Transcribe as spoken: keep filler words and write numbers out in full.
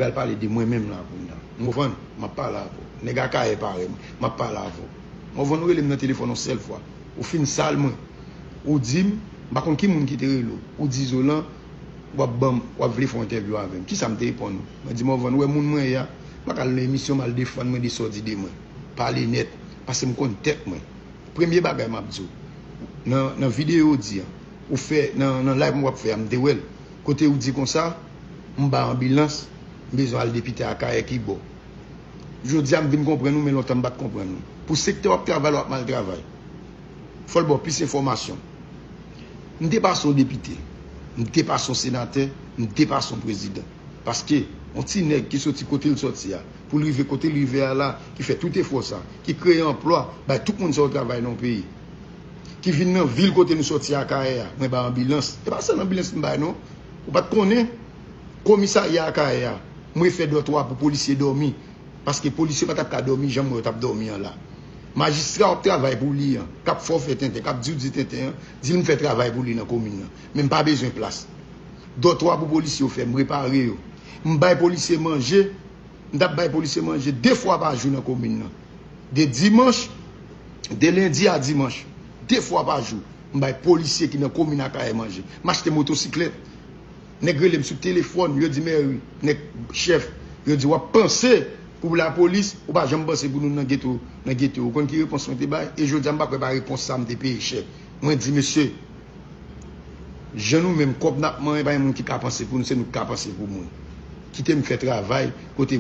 pral pale de mwen menm la kounye a. M konprann, m ap pale avè w. Nèg Akayè parèy mwen, m ap pale avè w. M konprann, ou rele m nan telefòn yon sèl fwa. Ou fin sal mwen. Ou di m, m pa konn ki moun ki te rele w. Ou di Zolan, w ap ban m, w ap vle fè yon entèvyou avè m. Kisa m te reponn ou? Mwen di Morvan, ou wè moun mwen ye a, m pa ka al nan emisyon m al defann mwen de sa w di de mwen. Pale nèt, paske m konn tèt mwen. Premye bagay m ap di w, nan, nan videyo w di an, ou fè nan, nan live mwen w ap fè a, m te wè l. Kote ou di konsa, m bay anbilans, m bezwen al depite Akayè ki bò. Jodi a m vin konprann ou, men lontan m pa t konprann ou. Pou sektè w ap travay la, w ap mal travay. Fò l ba w plis enfòmasyon. M te pase yon depite, m te pase yon senatè, m te pase yon prezidan. Paske yon ti nèg ki soti kote l soti a, pou l rive kote l rive a la, ki fè tout efò sa, ki kreye anplwa, bay tout moun sa yo travay nan yon peyi. Ki vin nan vil kote nou soti Akayè a, mwen bay anbilans. E pa sèl anbilans m bay non. Ou pa t konnen komisarya Akayè a, mwen fè dòtwa pou polisye dòmi. Paske polisye pa t ap ka dòmi jan m wè yo t ap dòmi an la. Majistra w ap travay pou li an, k ap fè w fè tenten, k ap di w di tenten an, di l m fè travay pou li nan komin nan. Men m pa bezwen plas. Dòtwa pou polisye yo fè, m repare yo. M bay polisye manje, m t ap bay polisye manje de fwa pa jou nan komin nan. De dimanch, de lendi a dimanch, de fwa pa jou, m bay polisye ki nan komin Akayè manje. M achte motosiklèt. Nèg rele m sou telefòn, yo di Mèri, nèg chèf, yo di w ap panse pou lapolis, ou pa janm panse pou nou nan geto, nan geto. Ou konn ki repons mwen te bay? E jodi a m pa kwè pa repons sa m te peye chè. Mwen di, mesye, jan nou menm kòb n ap manyen, pa gen moun ki ka panse pou nou, se nou ki ka panse pou moun. Kite m fè travay kote